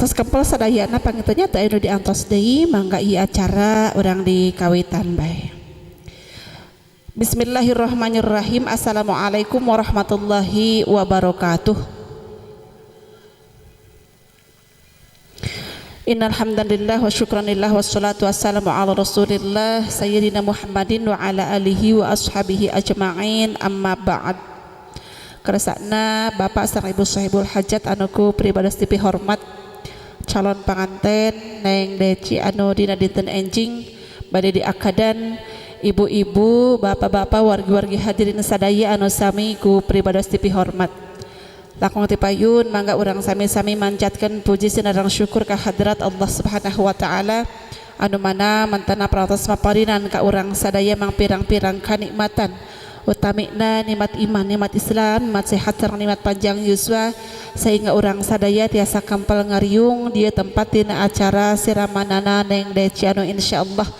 Tos kempel sadayana panginten nya teu aya nu diantos deui mangga ieu acara urang di kawitan bae. Bismillahirrahmanirrahim. Assalamualaikum warahmatullahi wabarakatuh. Innal hamdalillah wa syukranillah wassalatu wassalamu ala Rasulillah sayyidina Muhammadin wa ala alihi wa ashabihi ajma'in, amma ba'd. Keresakna Bapak sareng Ibu sahibul hajat anu ku pribados dipihormat, calon panganten Neng Deci anu dina dinten enjing bade diakadan, ibu-ibu, bapak-bapak, wargi-wargi hadirin sadaya anu sami ku pribados dipihormat. Langkung tipayun mangga urang sami-sami manjatkeun puji sinareng syukur ka hadrat Allah Subhanahu wa taala anu mana mantana parantos maparinan ka urang sadaya mangpirang-pirang kanikmatan, utamina nikmat iman, nikmat Islam, nikmat sehat sareng nikmat panjang yuswa sehingga urang sadaya tiasa kempel ngariung dia tempat dina acara siramanana Neng Deci anu insyaallah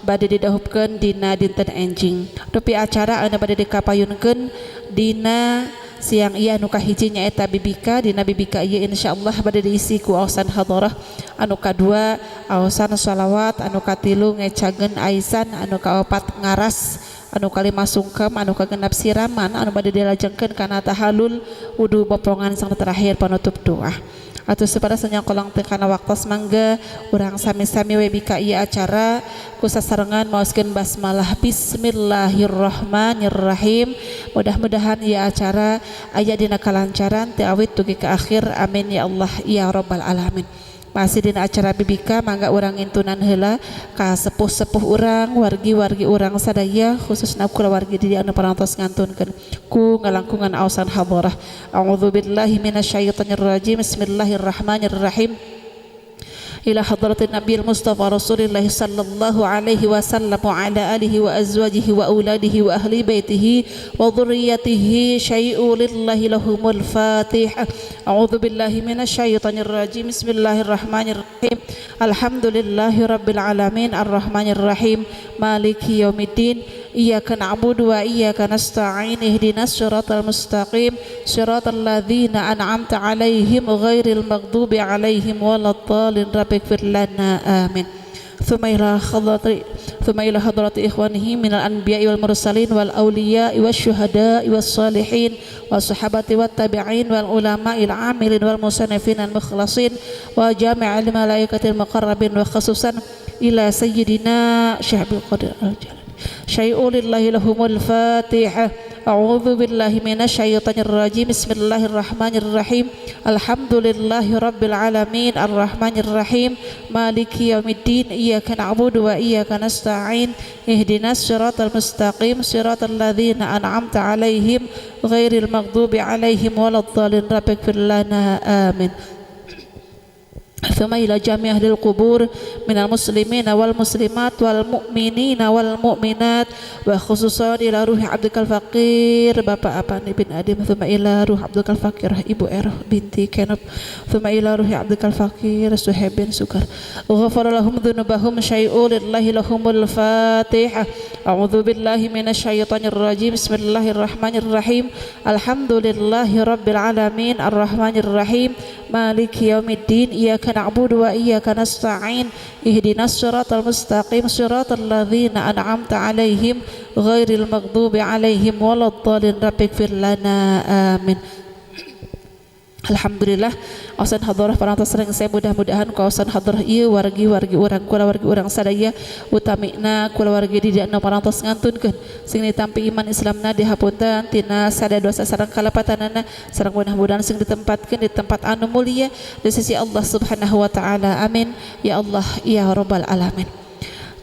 bade didahupkeun dina dinten enjing. Dupi acara anu bade dikapayunkeun dina siang ieu anu kahiji nyaeta bibika, dina bibika ieu insyaallah bade diisi ku aosan hadarah, anu kadua aosan shalawat, anu katilu ngecageun aisan, anu kaopat ngaras, anu kalima sungkem, anu kagenap siraman, anu bade dilajengkeun kana tahalul wudu bopongan sang terakhir penutup doa. Atau supaya senyang kolong teu kana waktos mangga urang sami-sami we bika ieu acara ku sasarengan maoskeun basmalah bismillahirrahmanirrahim. Mudah-mudahan ieu acara aya dina kalancaran ti awit dugi ka akhir, amin ya Allah ya rabbal alamin. Masih dina acara bibika mangga urang ngintunan heula ka sepuh-sepuh urang, wargi-wargi urang sadaya khususna kulawargi di anu parantos ngantunkeun ku ngalangkungan aosan hadarah. A'udzubillahi minasyaitonir rajim. Bismillahirrahmanirrahim. Ila hadratin Nabi Mustafa Rasulillah sallallahu alaihi wasallam wa ala alihi wa azwajihi wa auladihi wa ahli baitihi wa dhurriyyatihi syai'u lillahi lahumul fatihah. A'udzu billahi minasyaitonir rajim. Bismillahirrahmanirrahim. Alhamdulillahi rabbil alamin arrahmanir rahim maliki yaumiddin. Iyyaka na'budu wa iyyaka nasta'in ihdinas siratal mustaqim siratal ladzina an'amta 'alaihim ghairil maghdubi 'alaihim waladdallin rabbighfir lana amin. Thumma ila hadrati ikhwanihi minal anbiya'i wal mursalin wal awliya'i wasyuhada'i was salihin was sahabati wat tabi'in wal ulama'il 'amilin wal musannifin al mukhlasin wa jami'il malaikatil muqarrabin wa khususan ila sayyidina Syekh Abdul Qadir Al-Jailani. Syai'u lillahi lahumul fatihah. A'udzu billahi minasyaitonir rajim. Bismillahirrahmanirrahim. Alhamdulillahi rabbil alamin arrahmanir rahim maliki yaumiddin. Iyyaka na'budu wa iyyaka nasta'in ihdinas siratal mustaqim siratal ladzina an'amta 'alaihim ghairil maghdubi 'alaihim waladdallin rabbighfir lana amin. Thumma ila jami' ahlil qubur minal muslimina wal muslimat wal mu'minina wal mu'minat wa khususan ila ruhi abdikal faqir Bapak Apani bin Adim. Thumma ila ruhi abdikal faqir Ibu Eroh binti Kenop. Thumma ila ruhi abdikal faqir Suhaib bin Sukar. Ghafara lahum dzunubahum syai'u lillahi lahumul fatihah. A'udzu billahi minasyaitonir rajim. Bismillahirrahmanirrahim. Alhamdulillahi rabbil alamin arrahmanir rahim maliki yaumiddin. Iyyaka na'budu wa iyyaka nasta'in ihdinas siratal mustaqim siratal ladzina an'amta 'alaihim ghairil maghdubi 'alaihim waladdallin rabbighfir lana amin. Alhamdulillah aosan hadarah parantos sering saya mudah-mudahan kawasan hadarah ieu wargi-wargi urang kulawargi urang sadaya utamina kulawargi di dieu parantos ngantunkeun sing ditampi iman Islamna dihapunten tina sada dosa sareng kalepatanana sareng mudah-mudahan sing ditempatkeun di tempat anu mulia di sisi Allah Subhanahu wa taala, amin ya Allah ya rabbal alamin.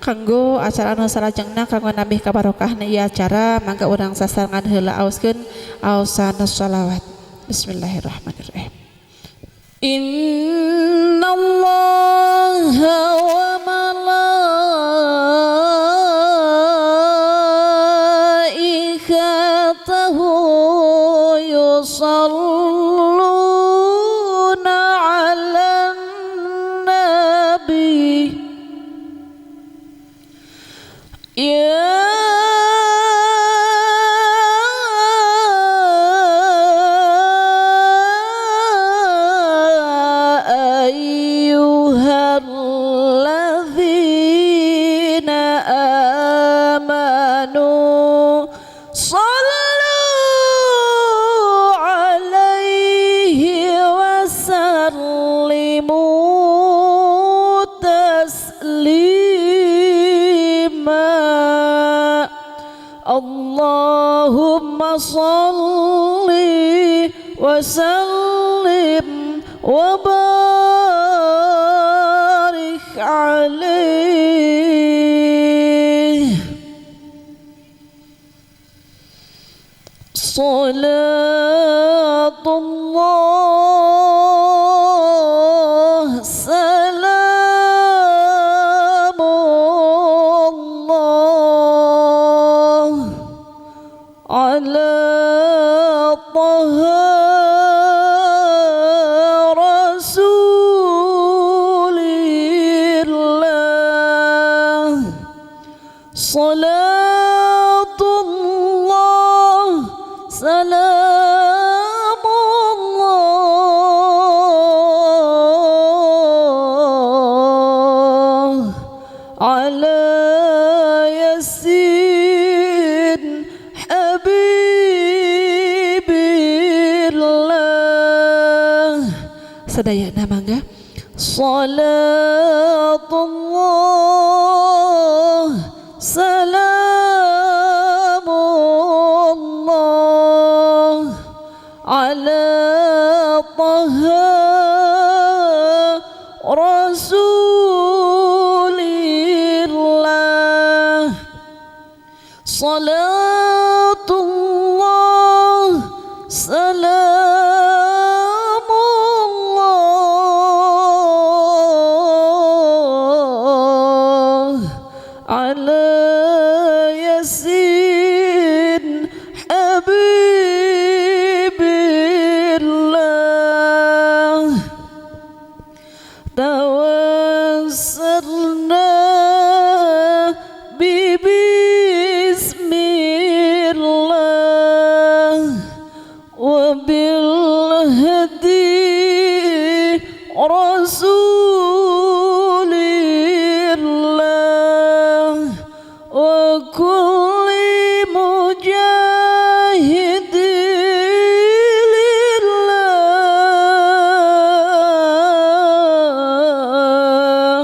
Kanggo acara anu salajengna kanggo nambih kabarokahna ieu acara mangga urang sasarengan heula aoskeun aosan shalawat. Bismillahirrahmanirrahim. Inna Allaha wa malaikatahu yusalluna 'alan nabi ya صلوا عليه وسلموا تسليما. اللهم صل وسلم وبارك عليه. صلاة الله سلام الله على طه رسول الله. صلاة الله سلام الله على ياسين حبيب الله. Sadayana mangga. صلاة الله سلام الله على طه رسول الله. صلاة الله سلام الله على ياسين حبيب الله. توسلنا ببسم الله وبالهدي رسول الله وكل مجاهد لله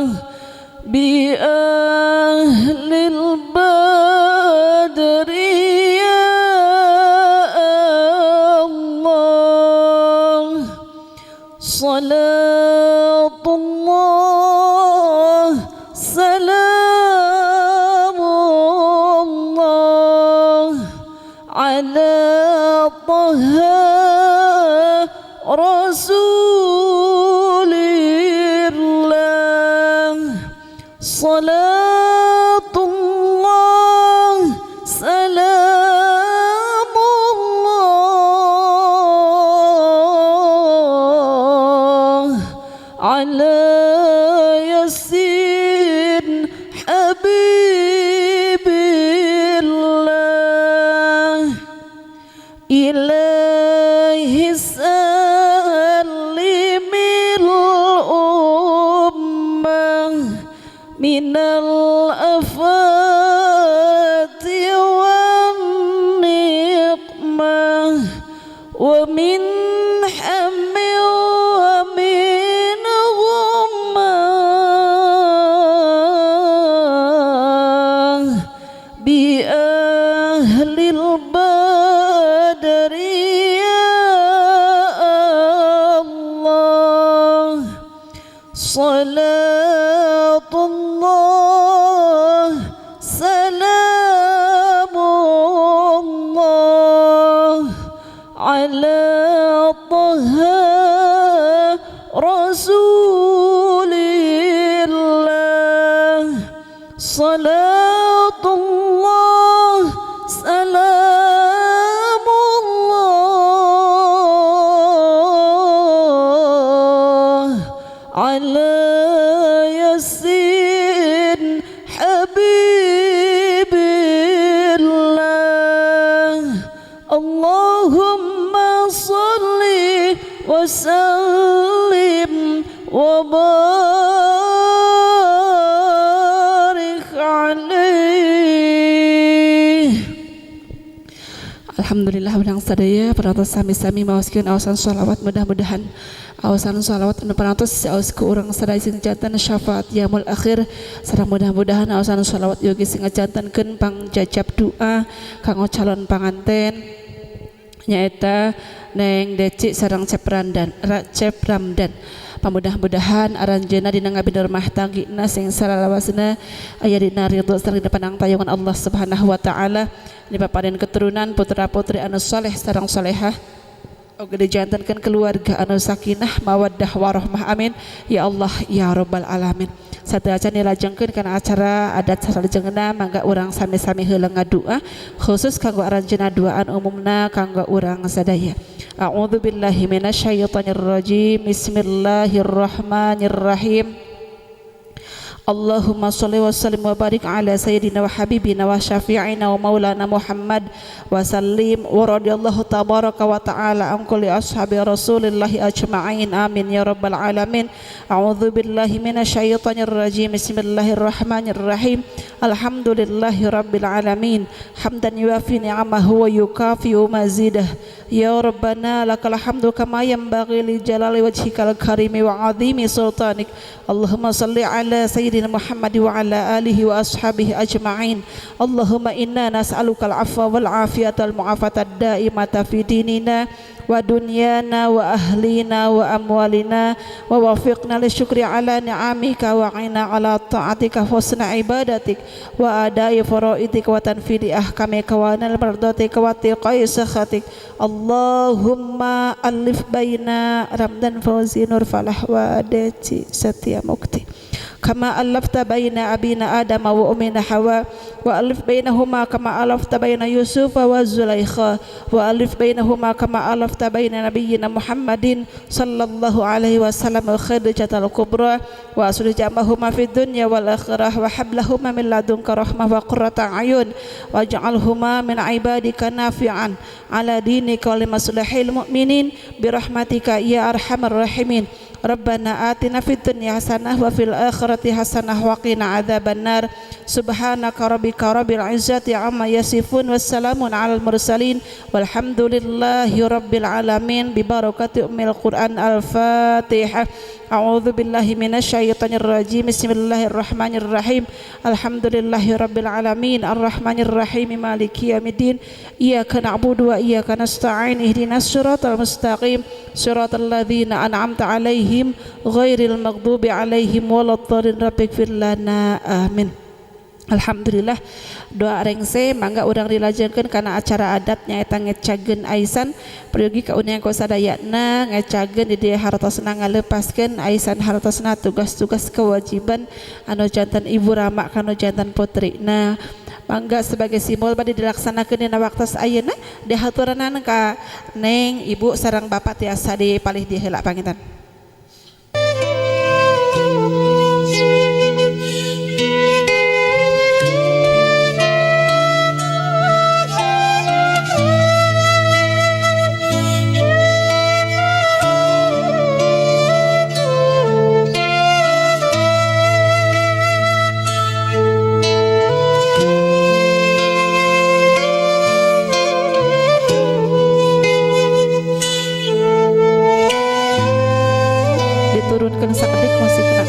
بأهل البدر يا الله. صلاة الله سلام الله على طه رسول الله. صلاة الله سلام الله على ياسين حبيب الله. إلهي سلم الأمة من الآفات والنقمة ومن هم ومن غمة بأهل البدر يا الله. صلاة الله سلام الله على طه رسول الله. صلاة الله سلام الله على ياسين حبيب الله. اللهم صل وسلم وبارك عليه. Alhamdulillah urang sadaya parantos sami-sami maoskeun aosan sholawat, mudah-mudahan aosan sholawat anu parantos saos ku urang sadaya sing janten syafaat yaumul akhir, sareng mudah-mudahan aosan sholawat yogi sing ngajantenkeun pangjajab doa kanggo calon panganten nyaeta Neng Deci sareng Cep Ramdan, Cep Ramdan. Pamudah-mudahan aranjeuna dina ngabina rumah tanggina sing salalawasna aya dina ridho sareng dina panangtayungan Allah Subhanahu wa taala, dipaparin keturunan putra-putri anu soleh sareng solehah, oge dijantenkeun keluarga anu sakinah mawaddah warahmah, amin ya Allah ya rabbal alamin. Sateuacan dilajengkeun kana acara adat salajengna, mangga urang sami-sami heula ngadua khusus kanggo aranjeuna, duaan umumna kanggo urang sadaya. A'udzu billahi minasyaitonir rajim. Bismillahirrahmanirrahim. Allahumma sholli wa sallim wa barik ala sayyidina wa habibina wa syafi'ina wa maulana Muhammad wa sallim wa radiyallahu tabaraka wa ta'ala an kulli ashabi rasulillahi ajma'in, amin ya rabbal alamin. A'udzu billahi minasyaitonir rajim. Bismillahirrahmanirrahim. Alhamdulillahi rabbil alamin, hamdan yuafi ni'amahu wa yukafi'u mazidah. Ya rabbana lakal hamdu kama yanbaghi li jalali wajhikal karimi wa 'azimi sultanik. Allahumma salli ala sayyidina Muhammad wa ala alihi wa ashabihi ajma'in. Allahumma inna nas'alukal afwa wal afiyata wal mu'afata ad-daimata fi dinina wa dunyana wa ahlina wa amwalina wa wafiqna lisyukri ala ni'amika wa a'inna ala ta'atika husna ibadatik wa adai faraidika wa tanfidi ahkamika wa nal mardatika wa tiqai sakhatik. Allahumma alif baina Ramdan Fauzi Nur Falah wa Deci Setia Mukti kama alafta baina abina Adam wa ummina Hawa wa alif bainahuma kama alafta baina Yusuf wa Zulaikha wa alif bainahuma kama alafta baina nabiyyina Muhammadin sallallahu alaihi wasallam wa Khadijatul Kubra wa aslih jamahuma fid dunya wal akhirah wa hablahuma min ladunka rahmah wa qurrata ayun waj'alhuma min ibadika nafi'an ala dinika wa limaslahil mu'minin birahmatika ya arhamar rahimin. Rabbana atina fid dunya hasanah wa fil akhirati hasanah wa qina adzabannar. Subhanaka rabbika rabbil izzati amma yasifun wassalamun alal mursalin walhamdulillahi rabbil alamin. Bi barakati ummil Quran. Al-Fatihah. A'udzu billahi minasyaitonir rajim. Bismillahirrahmanirrahim. Alhamdulillahi rabbil alamin arrahmanir rahim maliki yaumiddin. Iyyaka na'budu wa iyyaka nasta'in. Ihdinas siratal mustaqim siratal ladzina an'amta 'alaihim ghairil maghdubi 'alaihim waladdallin. Rabbighfir lana, amin. Alhamdulillah doa rengse mangga urang dilajengkeun kana acara adat nyaeta ngecageun aisan. Peryogi kaunian ku sadayana ngecageun di dieu hartosna ngalepaskeun aisan, hartosna tugas-tugas kewajiban anu janten ibu rama kanu janten putrina. Mangga sebagai simbol bade dilaksanakeun dina waktos ayeuna dihaturanan ka neng ibu sareng bapak tiasa dipalih di heula panginten. Diturunkan sakedik musikna.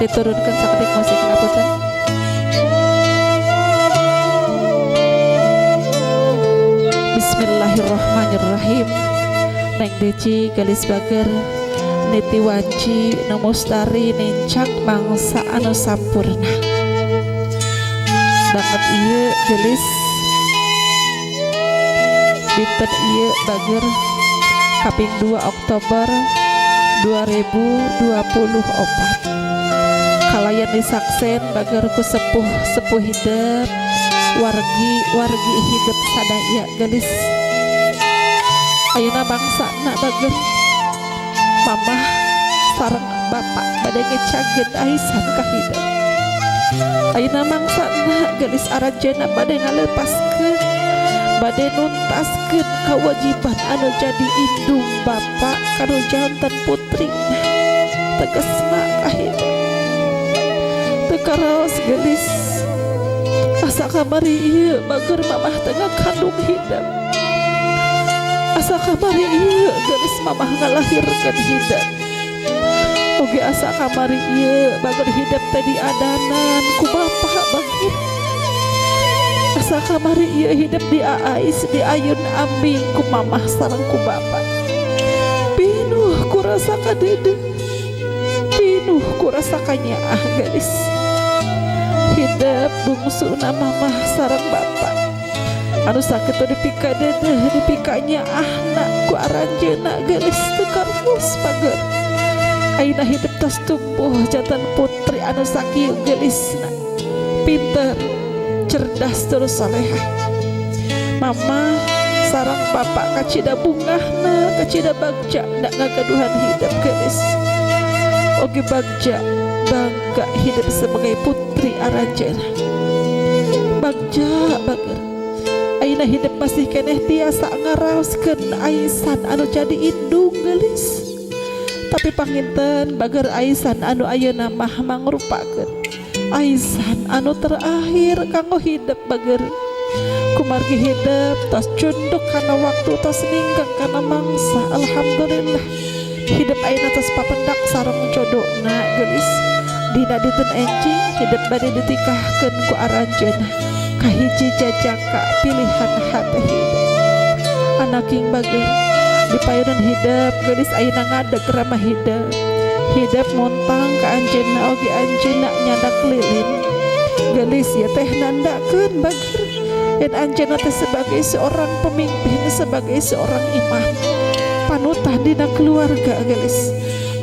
Diturunkan sakedik musikna punten. Bismillahirrahmanirrahim. Neng Deci galis bager niti wanci nu mustari nincak mangsa anu sampurna. Banget ieu gelis dinten ieu bager kaping 2 Oktober 2024 kalayan disaksen bager ku sepuh-sepuh hidup wargi hidup sadaya gelis. Ayeuna bangsana bager mamah sareng bapak bade ngecageun aisan ka hidup. Ayeuna mangsana gelis aranjeuna bade ngalepaskeun bade nuntaskeun kewajiban anu jadi indung bapak kanu janten putrina tegesna ka hidup. Karaos gelis asa kamari ieu bager mamah teh ngakandung hidep. Asa kamari ieu gelis mamah ngalahirkeun hidep. Oge asa kamari ieu bager hidep teh diadanan ku bapa bager. Asa kamari ieu hidep diaais diayun ambing ku mamah sareng ku bapa. Pinuh ku rasa kadeudeuh, pinuh ku rasa kanyaah gelis. Hidep bungsuna mamah sareng bapa anu sakitu dipikadeudeuh dipikanyaahna ku aranjeunna gelis teu kartos bager. Ayeuna hidep tos tumbuh janten putri anu sakieu gelisna, pinter, cerdas terus salehah. Mama sareng bapak kacida bungahna, kacida bagja na ngagaduhan hidep gelis. Oge bagja bangga hidup sebagai putri aranjeunna. Bagja bager. Ayeuna hidup masih keneh tiasa ngaraoskeun aisan anu jadi indung gelis. Tapi panginten bager aisan anu ayeuna mah mangrupakeun aisan anu terakhir kanggo hidep bager. Kumargi hidep tos cunduk kana waktu, tos ninggang kana mangsa. Alhamdulillah hidep ayeuna tos papendak sareng jodona gelis. Dina dinten enjing hidep bade ditikahkeun ku aranjeunna kahiji jajaka pilihan hate hidep. Anaking bager dipayunan hidep gelis ayeuna ngadeg ramah hidep. Hidep montang ka anjeunna oge anjeunna nyandak lilin. Gelis ieu teh nandakeun bager yen anjeunna teh sebagai seorang pemimpin, sebagai seorang imam, panutan dina keluarga gelis.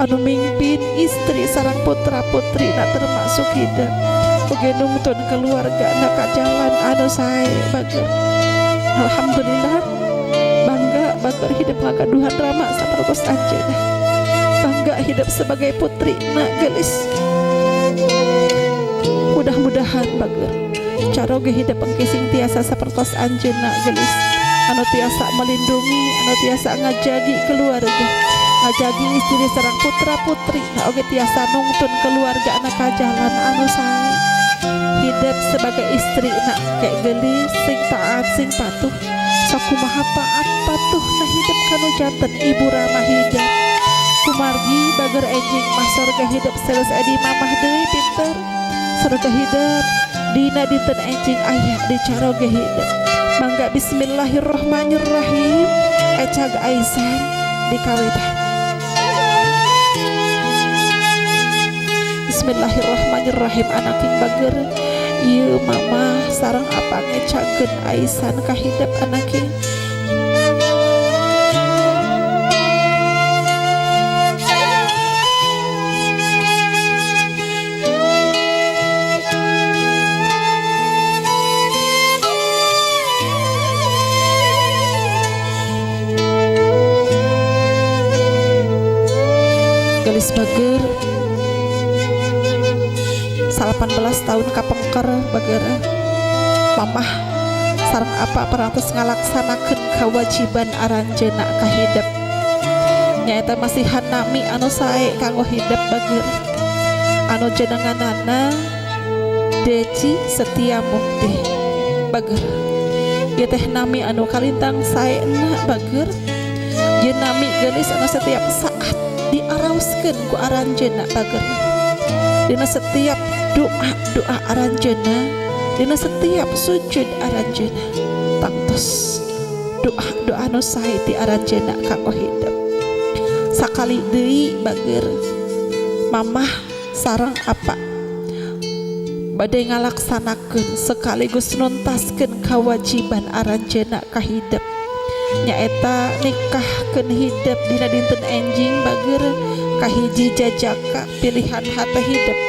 Anu mimpin istri sareng putra putrina termasuk hidep. Oge nungtun keluarga na ka jalan anu sae bager. Alhamdulillah bangga bager hidup ngagaduhan rama sapertos anjeunna. Bangga hidup sebagai putri na gelis. Mudah-mudahan bager caroge hidup engke sing tiasa sapertos anjeunna gelis. Anu tiasa melindungi, anu tiasa ngajagi keluarga, ngajagi istri sareng putra putri, na oge tiasa nungtun keluarga na ka jalan anu sae. Hidup sebagai istri na kayak gelis sing taat sing patuh. Sakumaha taat patuh na hidup kanu janten ibu ramah hidup. Kumargi bager enjing mah sorga hidup selesai di mamah deui pinter. Sorga hidup dina dinten enjing aya di caroge hidup. Mangga bismillahirrahmanirrahim ecag aisan dikawitan. Bismillahirrahmanirrahim anaking bager ieu mama sareng apa ngecageun aisan ka hidep anaking. Gelis bager 18 tahun kapengker bager mamah sareng apa parantos ngalaksanakeun kewajiban aranjeunna ka hidep. Nyaeta masihan nami anu sae kanggo hidep bager. Anu jenenganana Deci Setia Mukti bager. Ieu teh nami anu kalintang saena bager. Ieu nami geulis anu setiap saat diaraoskeun ku aranjeunna bager. Dina setiap doa-doa aranjeunna, dina setiap sujud aranjeunna, tangtos doa-doa nu sae ti aranjeunna kanggo hidep. Sakali deui bager mamah sareng apa bade ngalaksanakeun sekaligus nuntaskeun kewajiban aranjeunna ka hidep. Nyaeta nikahkeun hidep dina dinten enjing bager kahiji jajaka pilihan hate hidep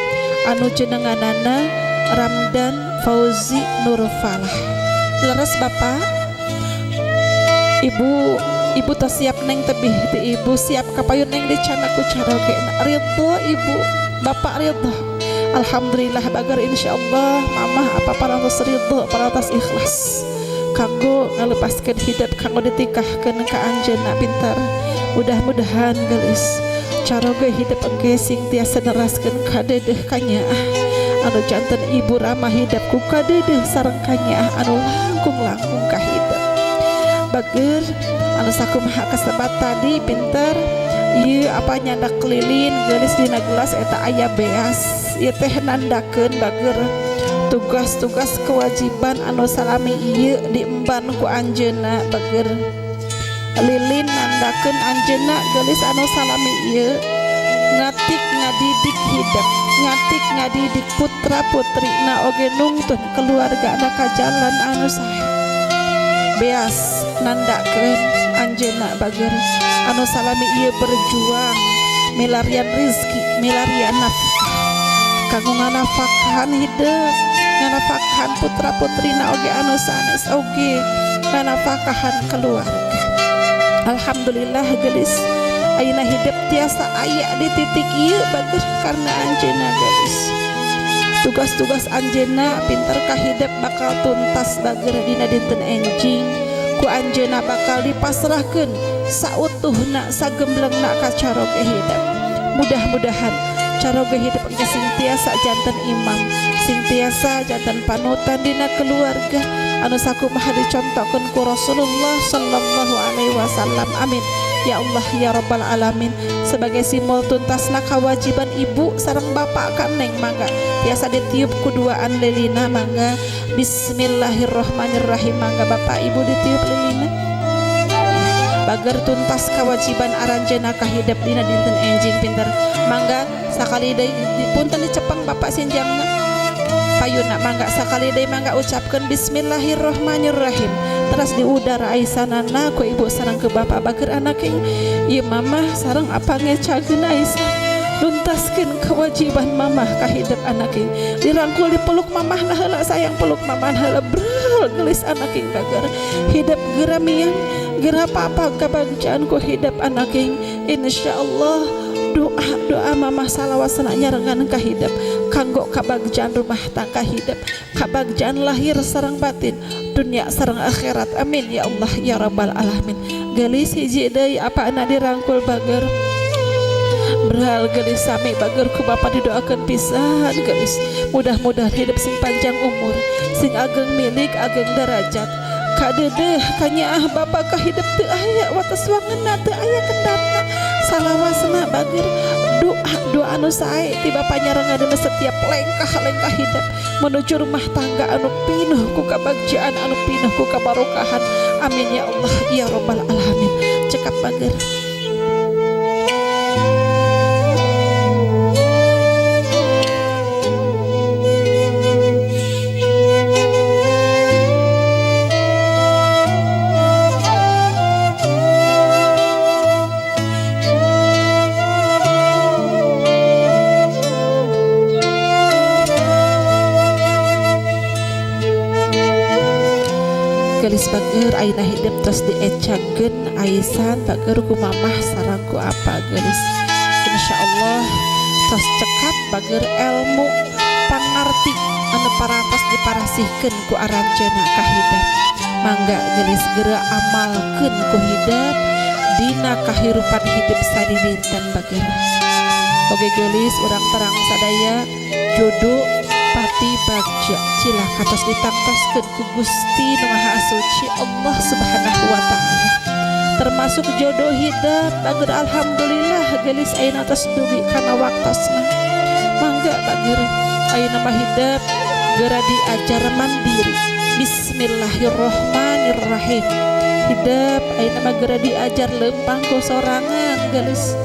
anu jenenganana Ramdan Fauzi Nurfalah. Leres bapak ibu, ibu tos siap neng tebih ti ibu siap kapayun neng dicana ku caroge. Ridho ibu, bapak ridho. Alhamdulillah bager insyaallah mamah apa parantos ridho parantos ikhlas kanggo ngalepaskeun hidup kanggo ditikahkeun ka anjeunna pintar. Mudah-mudahan gelis caroge hidup engke sing tiasa neraskeun kadedeh kanyaah Anu janten ibu ramah hidep ku kadeudeuh sareng kanyaah anu langkung-langkung ka hidep. Bager anu sakumaha kasebat tadi pinter ieu apa nyandak lilin geulis dina gelas eta aya beas ieu teh nandakeun bager tugas-tugas kewajiban anu salami ieu diemban ku anjeunna bager lilin nandakeun anjeunna geulis anu salami ieu ngatik ngadidik hidep ngatik ngadidik putra putrina oge nungtun keluargana ka jalan anu sae beas nandakeun anjeunna bager anu salami ieu berjuang milarian rizki milarian nafkah kanggo nganafakahan hidep nganafakahan putra putrina oge anu sanes oge nganafakahan keluarga. Alhamdulillah geulis ayeuna hidep tiasa aya di titik ieu bagus karena anjeunna geulis. Tugas-tugas anjeunna pinter ka hidep bakal tuntas bager dina dinten enjing ku anjeunna bakal dipasrahkeun sautuhna sagemblengna ka caroge hidep. Mudah-mudahan caroge hidep engke sing tiasa janten imam sing tiasa janten panutan dina keluarga anu sakumaha dicontohkeun ku Rasulullah sallallahu alaihi wasallam. Amin ya Allah ya rabbal alamin. Sebagai simbol tuntasna kewajiban ibu sareng bapak ka neng mangga tiasa ditiup kuduaan lilina mangga. Bismillahirrahmanirrahim mangga bapak ibu ditiup lilina bager tuntas kewajiban aranjeuna ka hidep dina dinten enjing pinter mangga sakali deui punten dicepeng bapak sinjangna payuna mangga sakali deui mangga ucapkeun bismillahirrahmanirrahim teras di udara aisanana ku ibu sareng ke bapak bager anak ieu mamah sareng apa ngecageun aisan nuntaskeun kewajiban mamah ka hidep anak dirangkul dipeluk mamah na heula sayang peluk mamah heula brel geulis anak bager hidep geura miang geura papa kabagjaan ku hidep anak. Insyaallah doa doa mamah salawasna nyarengan ka hidep kanggo kabagjaan rumah tangga hidep kabagjaan lahir sareng batin dunia sareng akhirat. Amin ya Allah ya rabbal alamin. Geulis hiji deui apa ana dirangkul bager beral geulis sami bager ku bapa didoakeun pisan geulis mudah-mudahan hidup sing panjang umur sing ageng milik ageng derajat kadeudeuh kanyaah bapa ka hidup teu aya wates wangeunna teu aya kendana salawasna bager doa doa anu sae ti bapa nyarengan dina setiap lengkah-lengkah hidup menuju rumah tangga anu pinuh ku kabagjaan anu pinuh ku kabarokahan. Amin ya Allah ya rabbal alamin. Cekap bager. Gelis bager ayeuna hidep tos diecageun aisan bager ku mamah sareng ku apa gelis. Insyaallah tos cekap bager ilmu pangarti anu parantos diparasihkeun ku aranjeunna ka hidep. Mangga gelis geura amalkeun ku hidep dina kahirupan hidep sadidinten bager. Oge gelis urang terang sadaya jodoh pati bagja cilaka tos ditangtoskeun ku Gusti Nu Maha Suci Allah Subhanahu wa taala termasuk jodoh hidep bager. Alhamdulillah gelis ayeuna tos dugi kana waktosna mangga bager ayeuna mah hidep geura diajar mandiri. Bismillahirrahmanirrahim. Hidep ayeuna mah geura diajar leumpang ku sorangan gelis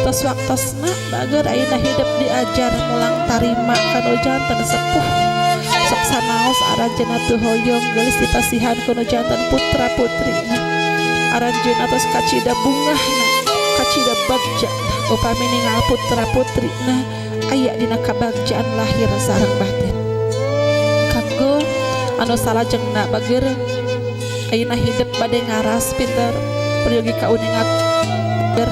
tos waktosna bager ayeuna hidep diajar mulang tarima kanu janten sepuh sok sanaos aranjeunna teu hoyong geulis dipasihan kanu janten putra putrina aranjeunna tos kacida bungahna kacida bagja upami ningal putra putrina aya dina kabagjaan lahir sareng batin kanggo anu salajengna bager ayeuna hidep bade ngaras pinter peryogi kauninga bager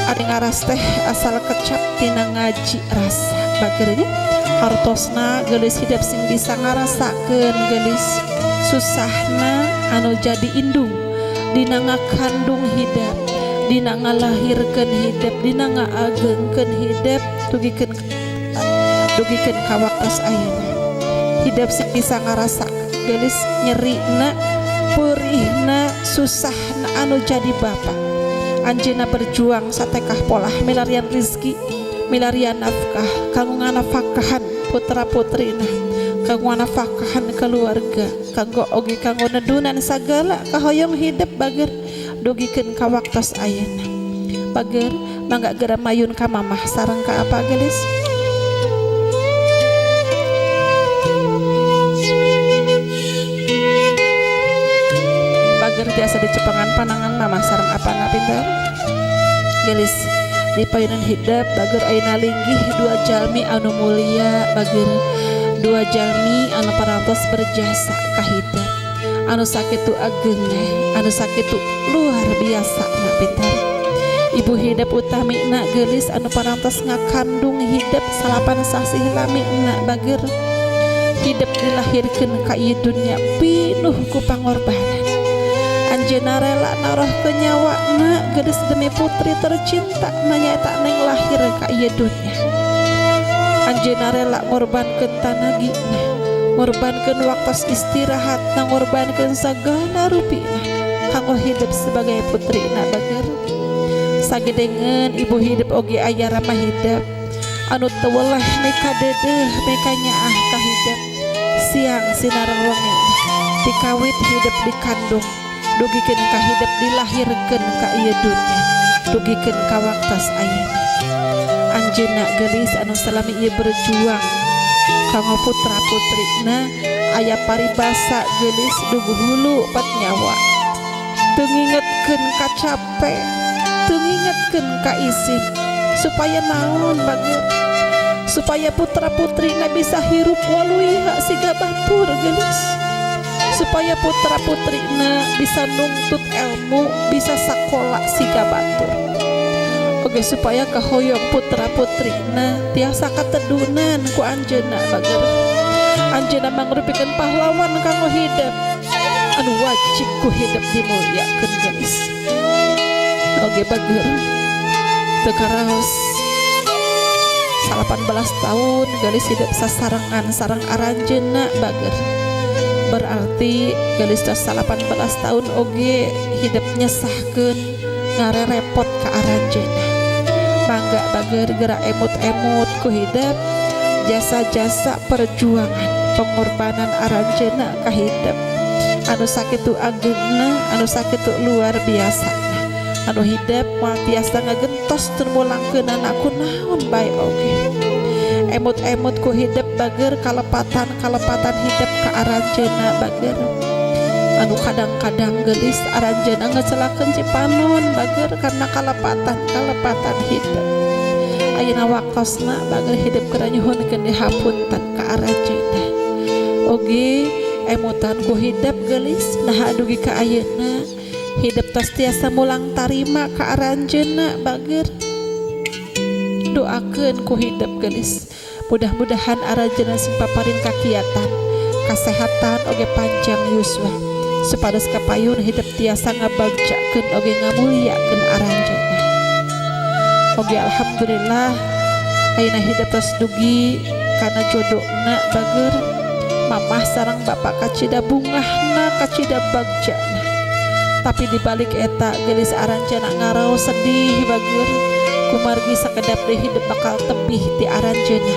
ari ngaras teh asal kecap tina ngaji rasa bager nya hartosna geulis hidep sing bisa ngarasakeun geulis susahna anu jadi indung dina ngakandung hidep dina ngalahirkeun hidep dina ngaagengkeun hidep tugikeun Dugikeun ka waktos ayeuna hidep sing bisa ngarasa gelis nyerina, perihna, susahna anu jadi bapak. Anjeunna berjuang satekah polah milarian rizki, milarian nafkah kanggo nganafkahan putra putrina, kanggo nganafkahan keluarga, kanggo oge kanggo nedunan sagala kahoyong hidup bager dugikeun ka waktos ayeuna. Bager mangga geura mayun ka mamah sareng ka apa gelis. Bager tiasa dicepengan panangan mamah sareng apana pinter gelis. Di payunan hidup bager ayeuna linggih dua jalmi anu mulia bager, dua jalmi anu parantos berjasa ka hidup, anu sakitu agengna, anu sakitu luar biasa na pinter. Ibu hidup utamina gelis anu parantos ngakandung hidup salapan sasih lamina bager. Hidup dilahirkeun ka ieu dunya pinuh ku pangorbanan. Anjeunna rela naroh ke nyawana gelis demi putri tercinta nyaeta neng lahir ka ieu dunya. Anjeunna rela ngorbankeun tanagina, ngorbankeun waktos istirahatna, ngorbankeun sagala rupina kanggo hidup sebagai putrina bager. Sagedengeun ibu hidup oge aya ramah hidup anu teu weleh meka dedeuh meka nyaah ka hidup siang sinareng wengi dikawit hidup dikandung dugikeun ka hidup dilahirkeun ka ieu dunya, dugikeun ka waktos ayeuna. Anjeunna geulis anu salami ieu berjuang kanggo putra putrina aya paribasa geulis dugu hulu pat nyawa teu ngingetkeun ka cape, teu ngingetkeun ka isin, supaya naon bager, supaya putra putrina bisa hirup waluiha siga batur geulis, supaya putra putrina bisa nuntut ilmu, bisa sakola siga batur. Oke, supaya kahoyong putra putrina tiasa katedunan ku anjeunna bager. Anjeunna mangrupikeun pahlawan kanggo hidup anu wajib ku hidup dimulyakeun geulis. Oke bager, teu karaos 18 tahun geulis hidup sasarengan sareng aranjeunna bager. Berarti geulis tos 18 tahun oge hidup nyesahkeun ngarerepot ka aranjeunna. Mangga bager geura emut-emut ku hidup jasa-jasa perjuangan pengorbanan aranjeunna ka hidup anu sakitu agengna, anu sakitu luar biasa, anu hidup moal tiasa ngagentos teu mulangkeunana ku naon bae oge. Emut-emut ku hidup bager kalepatan-kalepatan hidup ka aranjeunna bager. Anu kadang-kadang geulis aranjeunna ngecelakeun cipanon bager karena kalepatan-kalepatan hidup. Ayeuna waktosna bager hidup keur nyuhunkeun dihapunten ka aranjeunna. Oge emutan ku hidup geulis naha dugi ka ayeuna hidup tos tiasa mulang tarima ka aranjeunna bager. Doakeun ku hidup geulis mudah-mudahan aranjeunna sing paparin kakiatan, kasehatan oge panjang yuswa supados kapayun hidup tiasa ngabagjakeun oge ngamuliakeun aranjeunna. Oge alhamdulillah ayeuna hidup tos dugi kana jodona bager. Mamah sareng bapak kacida bungahna, kacida bagjana. Tapi dibalik eta geulis aranjeunna ngaraos sedih bager kumargi sakedap deui hidup bakal tebih ti aranjeunna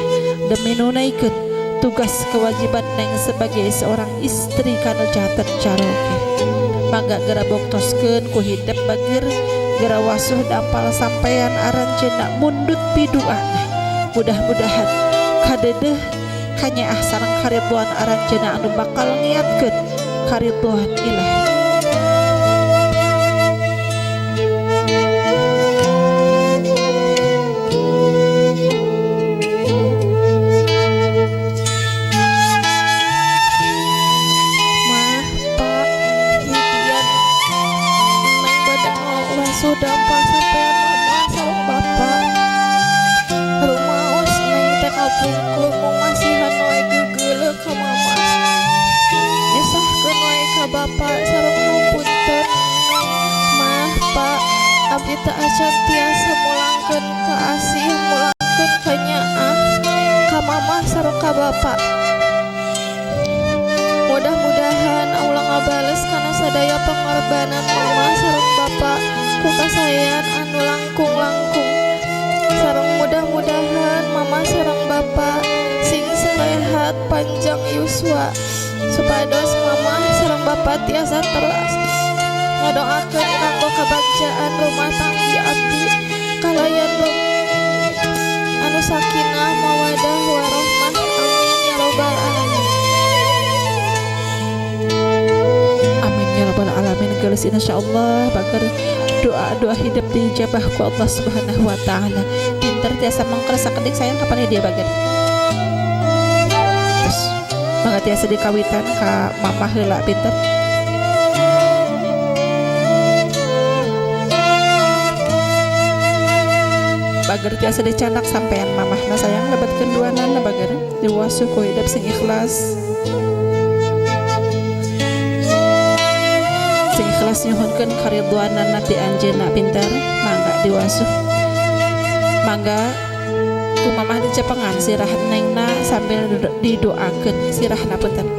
demi nunaikeun tugas kewajiban neng sebagai seorang istri kanu janten caroge. Mangga geura boktoskeun ku hidup bager, geura wasuh dampal sampean aranjeunna mundut piduana. Mudah-mudahan kadedeh kanyaah sareng karidhoan aranjeunna anu bakal ngiatkeun karidhoan Ilahi. Mah, Pak, Hidian neng bade ngawasuh dampal sampean mama sareng bapak. Rumaos neng teh kapungkur mung masihan wae gegeuleuh ka mama. Nyesahkeun wae ka bapak sareng hapunten. Mah, Pak, abdi teu acan tiasa mulangkeun ka asih, mulangkeun ka nyaah. Ka mama bapak. Mudah-mudahan Allah ngabales kana sadaya pengorbanan mama sareng bapak ku kasaean anu langkung-langkung. Sareng mudah-mudahan mama sareng bapak sing sarehat panjang yuswa supados mama sareng bapak tiasa terus ngadoakeun kanggo kabagjaan rumah tanggi abdi kalayan anu sakinah mawadah warohmah. Amin ya robbal alamin. Amin ya rabbal alamin. Geus insyaallah bager doa-doa hidup diijabah ku Allah Subhanahu wa taala. Pinter tiasa mangker sakedik sayang kapan dia bager. Terus mangga tiasa dikawitan ka mamah heula pinter. Bager tiasa dicanak sampean mamahna sayang lebetkeun duanana bager diwasuh ku hidup sing ikhlas. Sing ikhlas nyuhunkeun karidhoanana ti anjeunna pinter mangga diwasuh. Mangga ku mamah dicepengan sirah nengna sambil didoakeun sirahna punten.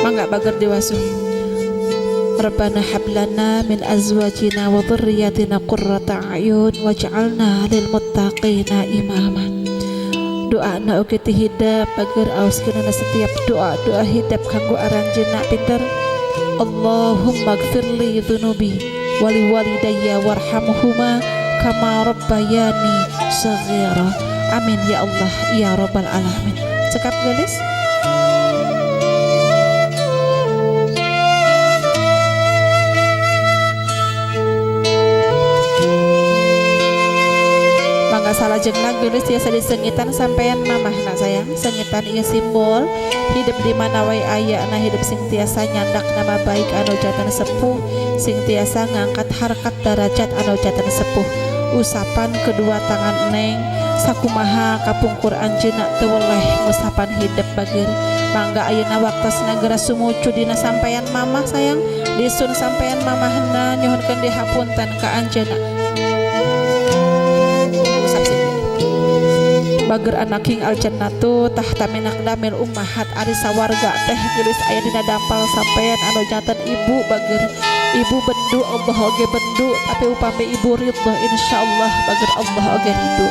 Mangga bager diwasuh. Rabbana hab lana min azwajina wa dhurriyyatina qurrata a'yun waj'alna lil muttaqina imama. Doana oge ti hidep bager aoskeunana setiap doa-doa hidep kanggo aranjeunna pinter. Allahumma gfirli dzunubi wali walidayya warhamhuma kama rabbayani shaghira. Amin ya Allah ya rabbal alamin. Cekap gelis. Salajengna geulis tiasa disengitan sampean mamahna sayang. Sengitan ieu simbol hidup di mana wae aya na hidup sing tiasa nyandak nama baik anu janten sepuh, sing tiasa ngangkat harkat darajat anu janten sepuh. Usapan kedua tangan neng sakumaha kapungkur anjeunna teu weleh ngusapan hidup bageur. Mangga ayeuna waktosna geura sumucu dina sampean mamah sayang. Disun sampean mamahna nyuhunkeun dihapunten ka anjeunna. Bager anaking aljannatu tahta minaqdamil ummahat ari sawarga teh geulis aya dina dampal sampean anu janten ibu bager. Ibu bendu Allah oge bendu, tapi upami ibu ridho insyaallah bager Allah oge ridho.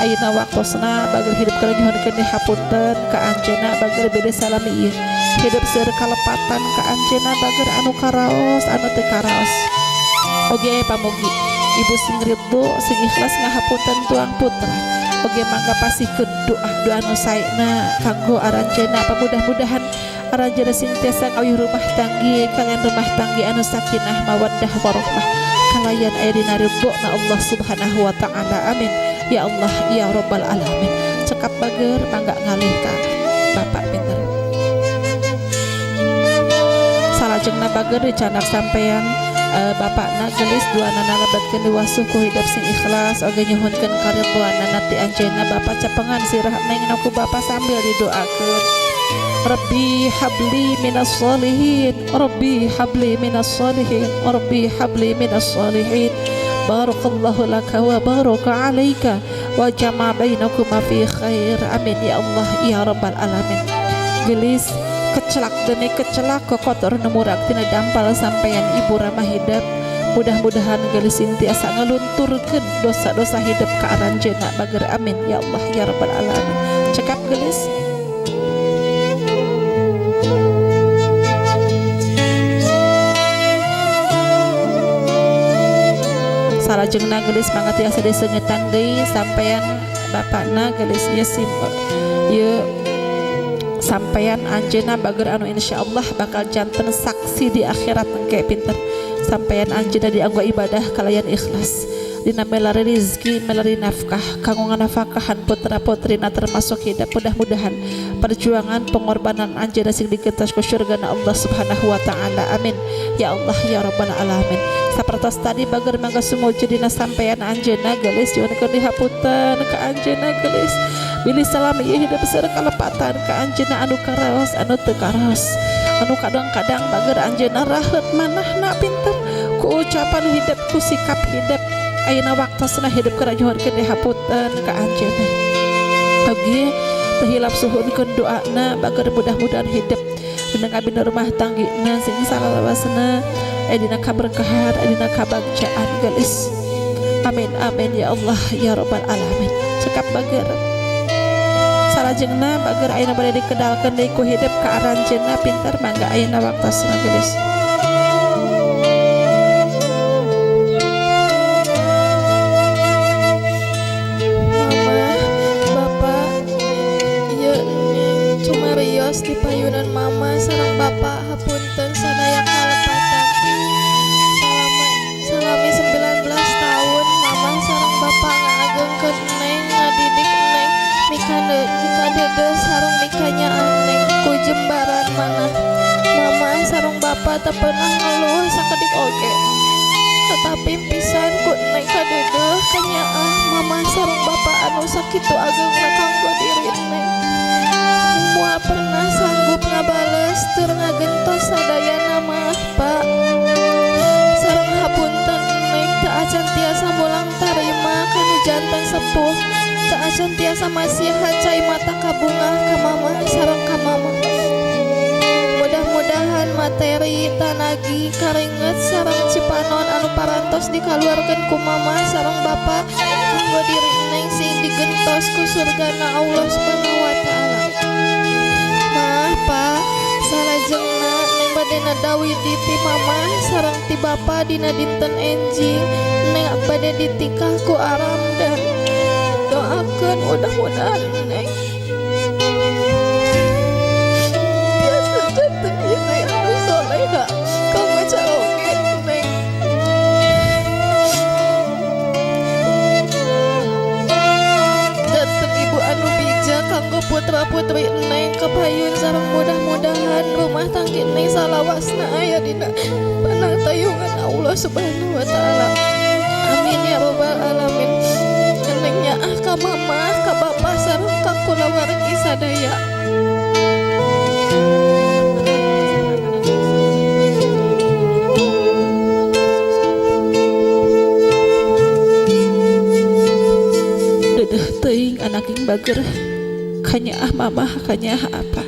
Ayeuna waktosna bager hidup kana nyuhunkeun dihapunten ka anjeunna bager bede salami ieu. Hidup seueur kalepatan ka anjeunna bager anu karaos anu teu karaos. Oge pamugi ibu sing ridho sing ikhlas ngahapunten tuang putra. Oge mangga pasihkeun doa-doa nu saena kanggo aranjeunna, pamudah-mudahan aranjeunna sing tiasa ngawih rumah tanggi kalian rumah tanggi anu sakinah mawaddah warahmah kalayan aya dina ridhona Allah Subhanahu wa taala. Amin ya Allah ya rabbal alamin. Cekap bager mangga ngalih ka bapak pinter. Salajengna bager dicanak sampean bapakna gelis duanana lebetkeun diwasuh ku hidup sing ikhlas oge nyuhunkeun karidhoanana ti anjeunna. Bapak cepengan sirah neng ku bapak sambil didoakeun. Rabbi habli minas sholihin, Rabbi habli minas sholihin, Rabbi habli minas sholihin. Barakallahu laka wa baraka alaika wa jama'a bainakuma fi khair. Amin ya Allah ya rabbal alamin. Gelis kecelak demi kecelak kokotor numurak tina dampal sampean ibu ramah hidup. Mudah-mudahan gelis tiasa ngelunturkeun dosa-dosa hidup ka aranjeunna bager. Amin ya Allah ya rabbal alamin. Cekap gelis. Salajengna gelis mangga tiasa disengitan deui sampean bapakna gelis ieu ieu sampean anjeunna bager anu insyaallah bakal janten saksi di akhirat engke pinter. Sampean anjeunna dianggo ibadah kalayan ikhlas dina melari rizki melari nafkah kanggo nganafkahan putra putrina termasuk hidup. Mudah-mudahan perjuangan pengorbanan anjeunna sing digentos ku surgana Allah Subhanahu wa taala. Amin ya Allah ya rabbal alamin. Sapertos tadi bager mangga sumuju dina sampean anjeunna gelis nyuhunkeun dihapunten ka anjeunna gelis. Bilih salami ieu hidup seueur kalepatan ka anjeunna anu karaos anu teu karaos anu kadang-kadang bager anjeunna raheut manahna pinter ku ucapan hidup ku sikap hidup. Ayeuna waktosna hidup keur nyuhunkeun dihapunten ka anjeunna. Oge teu hilap suhunkeun doana bager mudah-mudahan hidup dina ngabina rumah tanggina sing salalawasna aya dina kaberkahan aya dina kabagjaan gelis. Amin amin ya Allah ya rabbal alamin. Cekap bager salajengna bager ayeuna bade dikedalkeun deui ku hidup ka aranjeunna pinter mangga ayeuna waktosna gelis. Mama, Bapak, ieu Neng cumarios di payunan Mama sareng Bapak hapunten sadaya kalepatan. Salami 19 tahun Mama sareng Bapak ngaagengkeun Neng, ngadidik Neng, mikadeudeuh sareng mikanyaah Neng ku jembaran manah. Mama sareng Bapak teu pernah ngeluh sakedik oge. Tetapi pisan ku Neng kadeudeuh kanyaah Mama sareng Bapak anu sakitu ageungna kanggo diri Neng. Moal pernah sanggup ngabales tur ngagentos sadayana mah Pak. Sareng hapunten Neng teu acan tiasa mulang tarima kanu jantan sepuh, teu acan tiasa masihan cai mata kabungah ka Mama sareng ka Mama. Mudah-mudahan materi tanagi karinget sareng cipanon anu parantos dikaluarkeun ku Mama sareng Bapa kanggo diri Neng sing digentos ku surgana Allah Subhanahu wa taala. Mah, Pak, salajengna Neng bade nadawidi ti Mama sareng ti Bapa dina dinten enjing Neng bade ditikah ku Aramdan. Doakeun mudah-mudahan Neng tiasa janten istri anu soleha kanggo caroge Neng. Janten ibu anu bijak kanggo putra-putri Neng kapayun sareng mudah-mudahan rumah tangga Neng salawasna aya dina panatayungan Allah Subhanahu wa taala. Amin ya rabbal alamin. Neng nyaah ka Mama, ka Bapa sareng ka kulawargi sadaya. Deudeuh teuing anaking bager kanyaah mamah kanyaah apa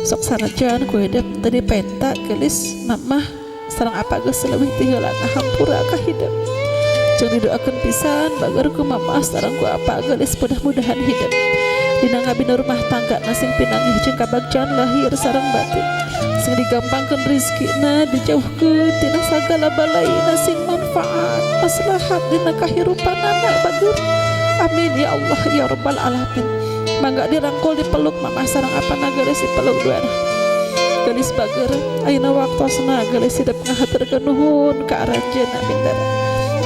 sok sanajan ku hidup teu dipenta geulis mamah sareng apa geus leuwih ti heula ngahampura ka hidup. Jeung didoakeun pisan bager ku mamah sareng ku apa geulis mudah-mudahan hidup dina ngabina rumah tangga na sing pinanggih jeung kabagjaan lahir sareng batin, sing digampangkeun rezekina, dijauhkeun tina sagala balaina, sing manfaat maslahat dina kahirupanana bager. Amin ya Allah ya rabbal alamin. Mangga dirangkul dipeluk mamah sareng apana geulis dipeluk duana. Geulis bager ayeuna waktosna geulis hidup ngahaturkeun nuhun ka aranjeunna pinter.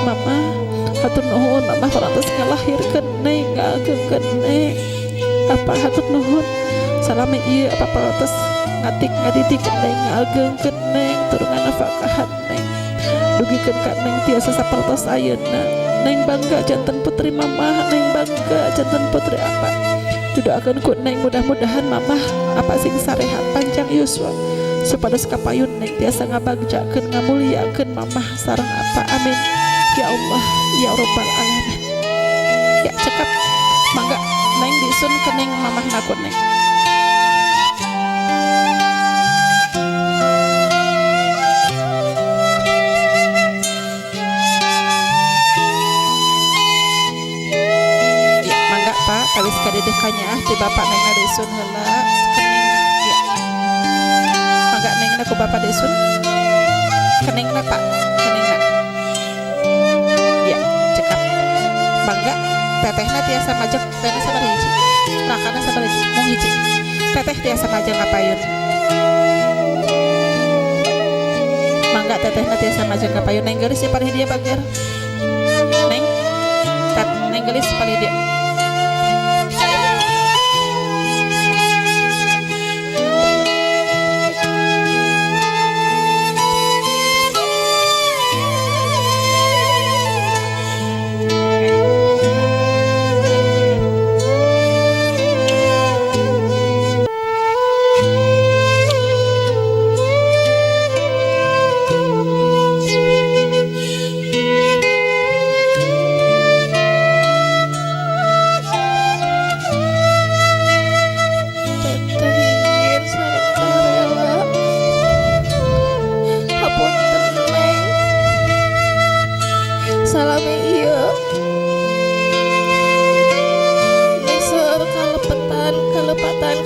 Mama hatur nuhun mamah parantos ngalahirkeun Neng, ngaagengkeun Neng. Apa hatur nuhun salami ieu apa parantos ngatik ngadidik Neng, ngaagengkeun Neng, tur nganafakahan Neng. Dugikeun ka Neng tiasa sapertos ayeuna. Neng bangga janten putri mamah, Neng bangga janten putri apa. Didoakeun ku Neng mudah-mudahan mamah apa sing sarehat panjang yuswa supados kapayun Neng tiasa ngabagjakeun ngamuliakeun mamah sareng apa. Amin ya Allah ya rabbal alamin. Ya cekap mangga Neng disun keneng mamah ku Neng. Ya mangga Pak kawis kadeudeung kanyaah ti bapak Neng disun heula keneng ya. Mangga Neng ku bapak disun kenengna Pak kenengna. Ya cekap mangga tetehna tiasa majeng tetehna sabaraha hiji rakana sabaraha hiji mung hiji teteh tiasa majeng kapayun mangga tetehna tiasa majeng kapayun. Neng geulis palih dieu bager Neng tet Neng geulis palih dieu.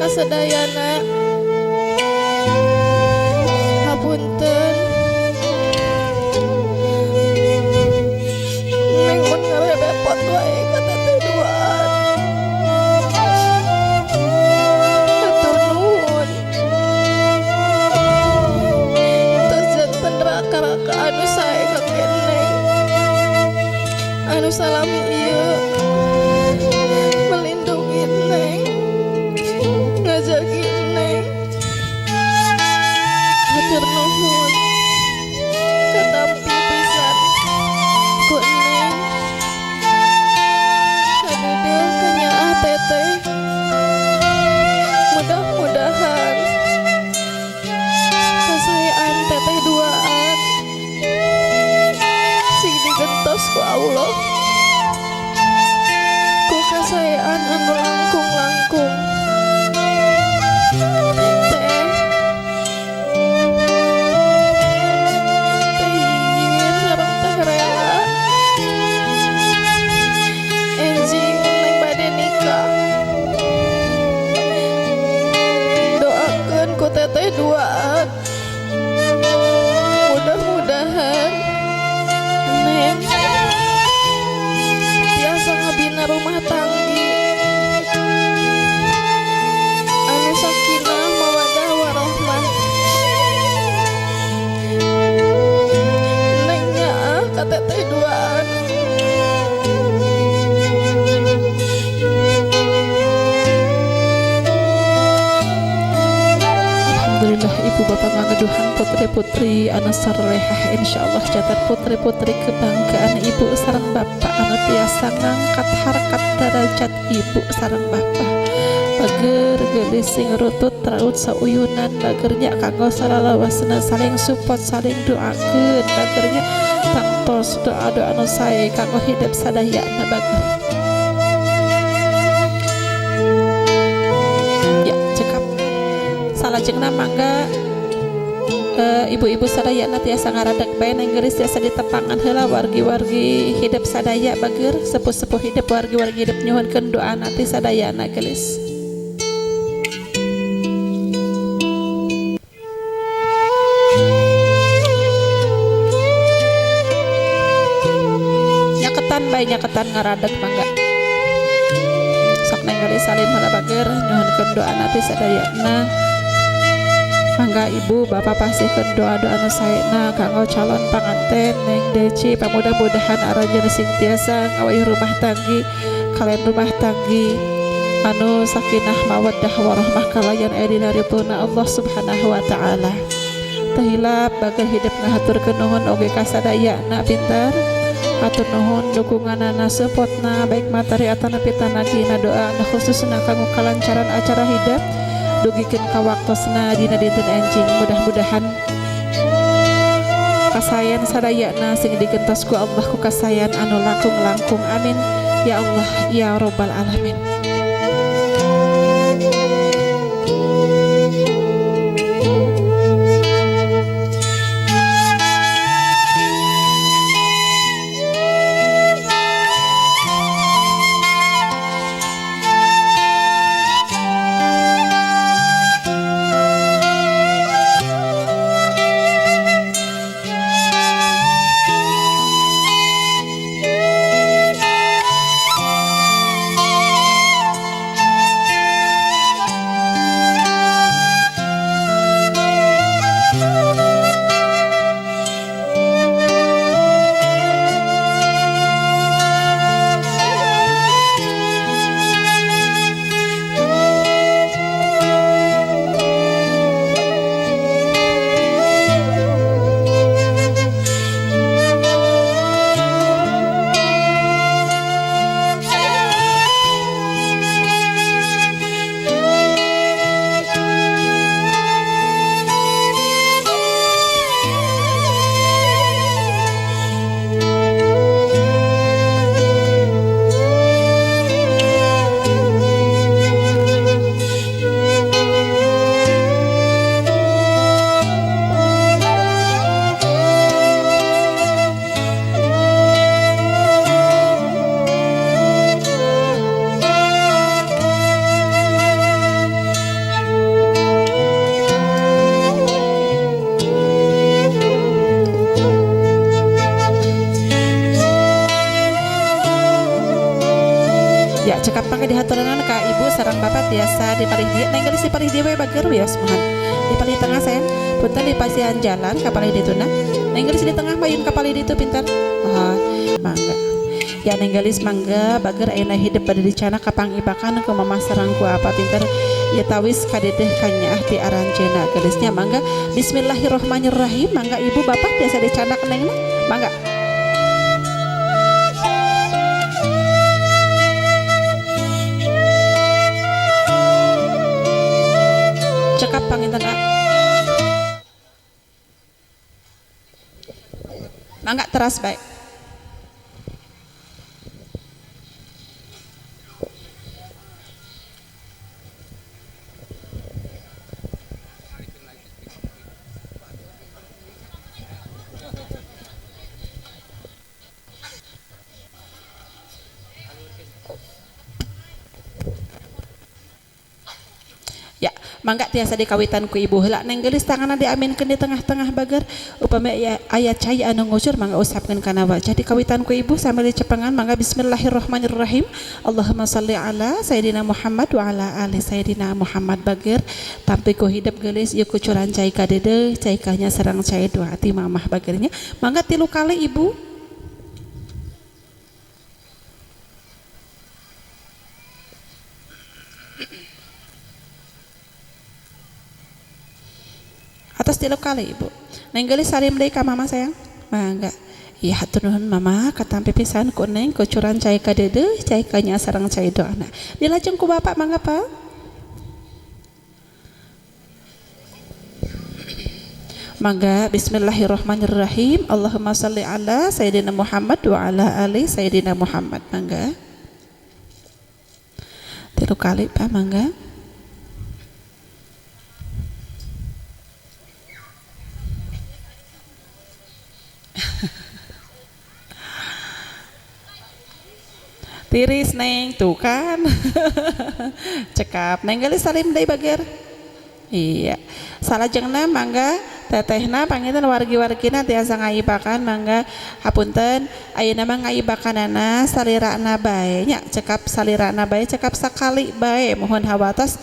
ka sadayana. Hapunten Neng mun ngarepot wae ka teteh duaan. Hatur nuhun tos janten raka-raka anu sae ka Neng, anu salami ieu melindungi Neng, ngajagi Neng. Hatur nuhun katampi pisan ku Neng, kadeudeuh kanyaah teteh. Mudah-mudahan kasaean teteh duaan sing digentos ku Allah ku kasaean anu langkung-langkung. Teh teh ingin sareng teh rela enjing Neng bade nikah, doakeun ku teteh duaan mudah-mudahan Neng tiasa ngabina rumah tanggi anu sakinah mawadah warohmah. Neng nyaah ka teteh duaan. Alhamdulillah ibu bapak ngageduhan putri-putri anu sarlehah, insyaallah catat putri-putri kebanggaan ibu sareng bapak anu tiasa ngangkat harkat derajat ibu sareng bapak. Bager geulis sing rutut raut sauyunan, bagernya kanggo salalawasna saling support saling doakeun, bagernya tangtos doa-doa anu sae kanggo hidup sadayana bager. Ya cekap salajengna mangga ibu-ibu sadayana tiasa ngaradeg bae neng geulis tiasa ditepangan heula wargi-wargi hidup sadaya bager, sepuh-sepuh hidup wargi-wargi hidup nyuhunkeun doa nanti sadayana geulis. Nyaketan bae nyaketan ngaradeg mangga. Sok neng geulis salim heula bager nyuhunkeun doa nanti sadayana. Mangga ibu bapak pasihkeun doa-doa nu saena kanggo calon panganten Neng Deci, pamudah-mudahan aranjeun sing tiasa ngawayuh rumah tanggi kalian rumah tanggi anu sakinah mawaddah warahmah kalayan aya dina ridhona Allah Subhanahu wa taala. Teu hilap bager hidup ngahaturkeun nuhun oge ka sadayana pinter. Hatur nuhun dukunganana supportna baik materi atanapi tanagina doa anu khususna kanggo kalancaran acara hidup dugikeun ka waktosna dina dinten enjing. Mudah-mudahan kasayan sadayana sing digentos ku Allah ku kasayan anu langkung-langkung, amin ya Allah ya rabbal alamin. Cekap mangga dihaturanan ka ibu sareng bapak tiasa di palih dieu. Neng geulis di palih dieu we bager wios muhun. Di palih tengah sayang. Punten di pasihan jalan ka palih dituna. Neng geulis di tengah mayun ka palih ditu pintar. Oh, mangga. Ya neng geulis mangga bager ayeuna hidup bade dicana kapangibakan ku mamah sareng ku apa pintar. Ya tawis kadedeh kanyaah ti aranjeuna geulisnya mangga. Bismillahirrahmanirrahim. Mangga ibu bapak tiasa dicanak nengna. Mangga. Cekap panginten a. Mangga teras baik. Ya, mangga tiasa dikawitan ku ibu heula neng geulis tanganna diaminkeun di tengah-tengah bager upami aya cai anu ngucur mangga usapkeun kana wajah dikawitan ku ibu sambil dicepengan mangga bismillahirrahmanirrahim. Allahumma shalli ala sayidina Muhammad wa ala ali sayidina Muhammad bager tampi ku hidep geulis ieu kucuran cai kadede cai kanya sareng cai dua hati mamah bagernya mangga 3 kali ibu. Atas 3 kali ibu. Neng geulis salim deui ka mama sayang. Mangga. Iya hatur nuhun mama katampi pisan ku neng kucuran cai kadede cai kanya sareng cai doana. Dilajeng ku bapak mangga Pak. Mangga bismillahirrahmanirrahim. Allahumma shalli ala sayidina Muhammad wa ala ali sayidina Muhammad. Mangga. 3 kali Pak mangga. Tiris neng tuh kan. Cekap neng geulis salim deui bager. Iya salajengna mangga tetehna panginten wargi-wargina tiasa ngaibakan mangga hapunten ayeuna mah ngaibakanana salirana bae nya cekap salirana bae cekap sakali bae mohon hawatos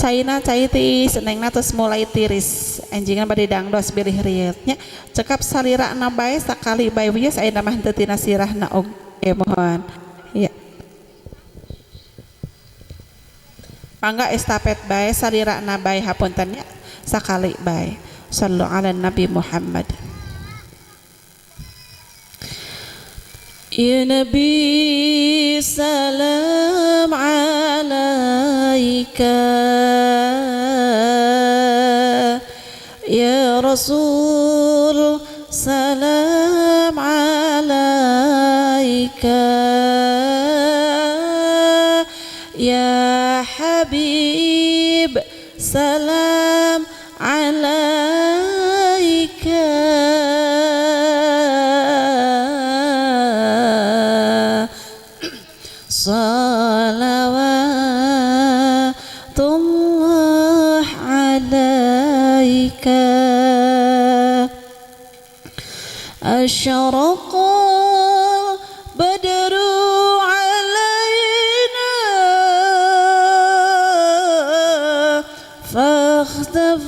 caina cai tiis nengna tos mulai tiris enjingan bade dangdos bilih riet nya cekap salirana bae sakali bae wios ayeuna mah henteu tina sirahna oge mohon. Iya. Mangga estafet bae salirana bae hapunten nya sakali bae. Sallu ala Nabi Muhammad. Ya Nabi salam alaika ya Rasul salam alaika ya Habib salam alaika salawatullah alaika asyraqal badru alaina fahtafaz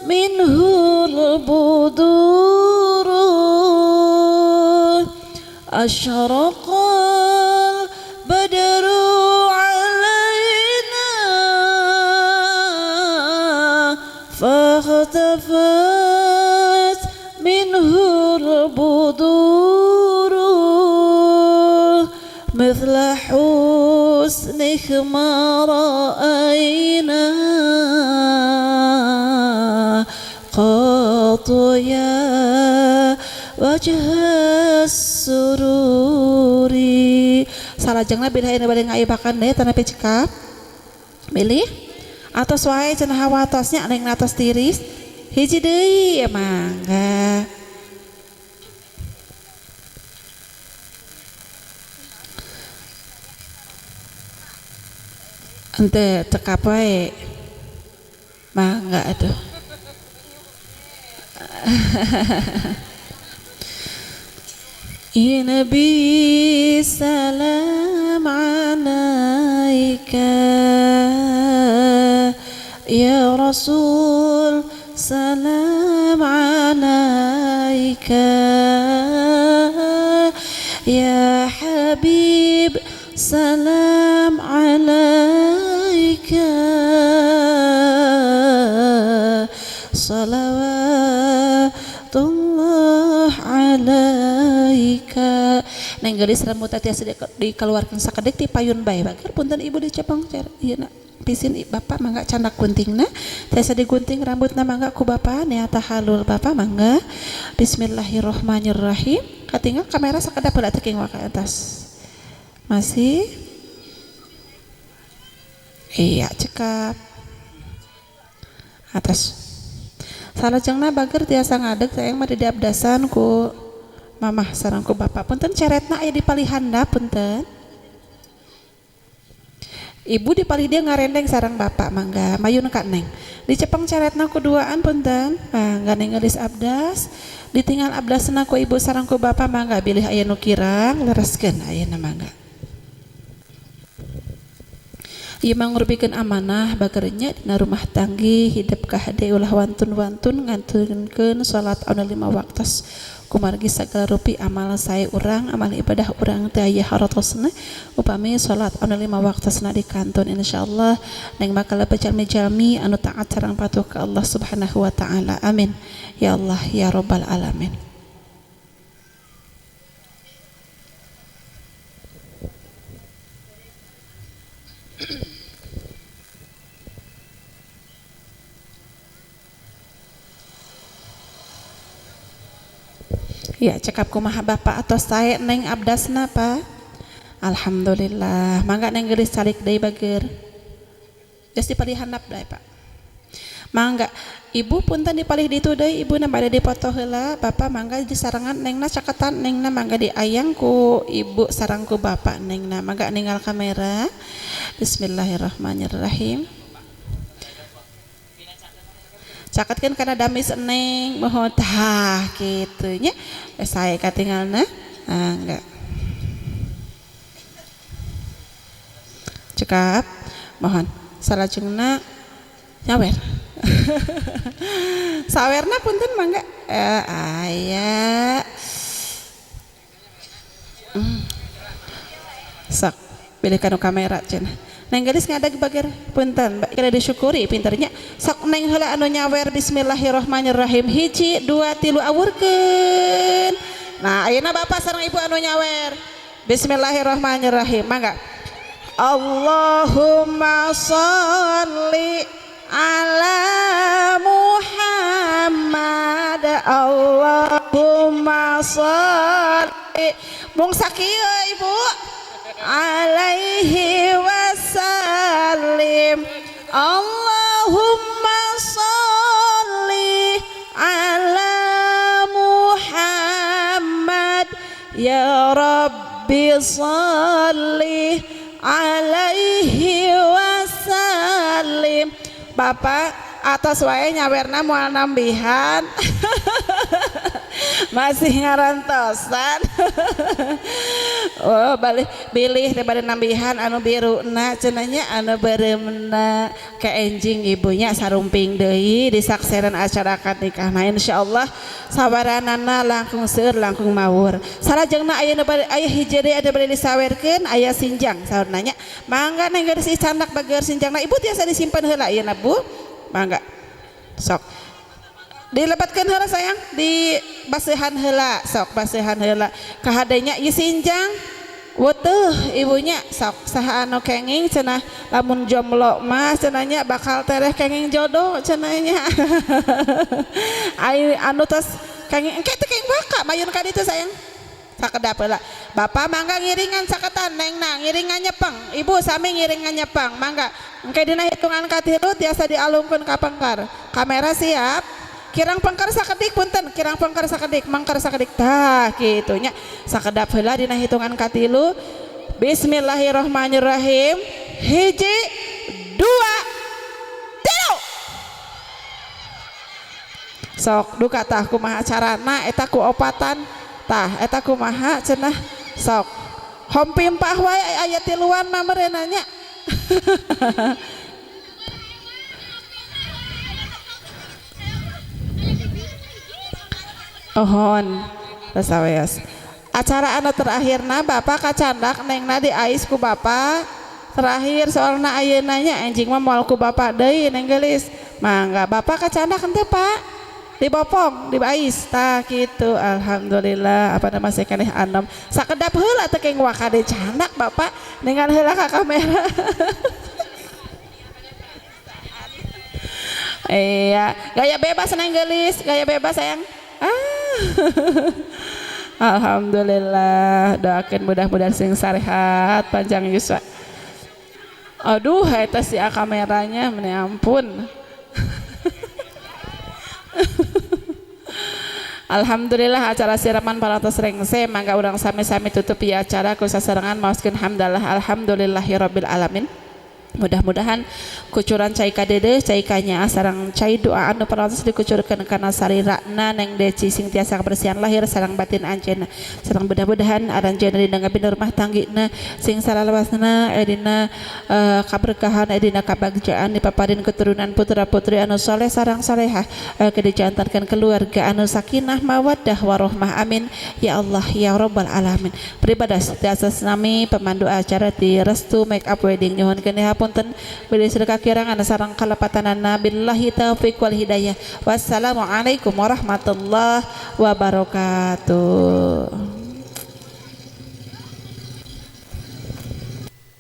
minhul buduru asyraqal badru alaina fahtafaz minhul buduru mithla husnik ma ra'ayna qatu ya wajha sururi. Salajengna bilih ayeuna bade ngaibakan deui tanapi cekap milih atos wae cenah hawatosnya neng atos tiris hiji deui mangga. Ente cekap wae mangga atuh. Ya Nabi salam Ya Rasul salam alaika, ya Habib salam alaika, salawatullah alaika. Neng geulis rambut tiasa dikeluarkan sakedik ti payun bae bager punten ibu dicepeng ieu na pisin bapak mangga candak guntingna tiasa digunting rambutna mangga ku bapak nya tahalul bapak mangga. Bismillahirrahmanirrahim. Katinggal kamera sakedap heula teh ka atas. Masih? Iya, cekap. Atas. Salajengna bager tiasa ngadeg sayang mah diabdasan ku mamah sareng ku bapak. Punten ceretna aya di palih handap punten. Ibu di palih dia ngarendeng sareng bapak mangga mayun ka neng. Dicepeng ceretna ku duaan punten. Mangga neng geulis abdas. Ditinggal abdasna ku ibu sareng ku bapak mangga bilih aya nu kirang lereskeun ayeuna mangga. Ieu mangrupikeun amanah bagernya dina rumah tanggi hidup kahade ulah wantun-wantun ngantunkeun salat anu 5 waktos kumargi sagala rupi amal sae urang amal ibadah urang teh aya hartosna upami salat anu 5 waktosna dikantun insyaallah neng bakal jalmi-jalmi anu taat sareng patuh ka Allah Subhanahu wa taala. Amin ya Allah ya rabbal alamin. Ya cekap kumaha bapak atau sae neng abdasna pak. Alhamdulillah mangga neng geulis calik deui bager. Geus dipalih handap deui pak. Mangga ibu punten dipalih ditu deui ibu na bade dipoto heula bapak mangga disarengan nengna caketan nengna mangga diayang ku ibu sareng ku bapak nengna mangga ninggal kamera. Bismillahirrahmanirrahim. Caketkeun kana damis neng mohon tah kitu nya sae katingalna mangga. Cekap mohon salajengna nyawer. Sawerna punten mangga aya. Sok pilih kanu kamera cenah. Neng geulis ngadag bager punten kira disyukuri pinternya. Sok neng heula anu nyawer bismillahirrahmanirrahim 1 2 3 awurkeun. Nah ayeuna bapak sareng ibu anu nyawer bismillahirrahmanirrahim mangga. Allahumma sholli ala Muhammad Allahumma sholli mung sakieu ibu alaihi wasallim Allahumma sholli ala Muhammad ya Rabbi sholli alaihi wasallim. Bapak atas wae nyawerna moal nambihan. Masih ngarantosan. Oh balik bilih teh bade nambihan anu biruna cenah nya anu beureumna ke enjing ibunya sarumping deui disakseran acara akad nikahna insyaallah sabaranana langkung seueur langkung mawur. Salajengna aya nu bade aya hiji deui aya bade disawerkeun aya sinjang saurna nya mangga neng geus dicandak bager sinjangna ibu tiasa disimpen heula ieu na Bu mangga sok dilebatkeun heula sayang di basehan heula sok basehan heula kahadenya ieu sinjang weteuh ibunya sok saha anu kenging cenah lamun jomblo mah cenah nya bakal tereh kenging jodoh cenah nya. Ai anu tos kenging engke teh kenging baka mayun ka ditu sayang sakedap heula bapak mangga ngiringan saketan nengna ngiringan nyepeng ibu sami ngiringan nyepeng mangga engke dina hitungan katilu tiasa dialungkeun ka pengker kamera siap kirang pengker sakedik punten kirang pengker sakedik mangker sakedik tah kitu nya sakedap heula dina hitungan katilu. Bismillahirrahmanirrahim 1 2 3 sok duka tah kumaha carana eta ku opatan tah eta kumaha cenah sok hompimpah wae aya tiluan mah meureunna nya. Ohon, sawios. Acara anu terakhirna, Bapak kacandak, Nengna diais ku Bapak terakhir, soalna ayeuna nya anjing mah moal ku Bapak deui. Neng Gelis, mangga. Bapak kacandak henteu, Pak? Dibopong, dibais, tah gitu. Alhamdulillah, apa nama saya keneh anom. Sakedap heula teh keng wakade candak Bapak dengan heula ka kamera. Iya, gaya bebas, Neng Gelis, gaya bebas, sayang. Ah. Alhamdulillah, doakan mudah-mudahan sing sarehat, panjang yuswa. Aduh, eta si kameranya, meni ampun. Alhamdulillah, acara siraman parantos rengse. Mangga urang sami-sami tutup ya acara ku sasarengan maoskeun hamdalah, alhamdulillahirabbil alamin. Mudah-mudahan kucuran cai kadede, cai kanya, sareng cai doa anu parantos dikucurkeun kana sarirana Neng Deci sing tiasa kebersihan lahir sareng batin anjeunna, sareng mudah-mudahan aranjeunna dina ngabina rumah tanggina sing salalawasna edina kaberkahan, edina kabagjaan, dipaparin keturunan putra putri anu soleh sareng solehah, dijantankeun keluarga anu sakinah mawaddah warohmah. Amin ya Allah ya Rabbal alamin. Pribados ti nami pemandu acara di Restu Make Up Wedding, nyuhunkeun hapunten bilih kakirangan sareng kalepatanana. Billahi taufik wal hidayah, wassalamualaikum warahmatullahi wabarakatuh.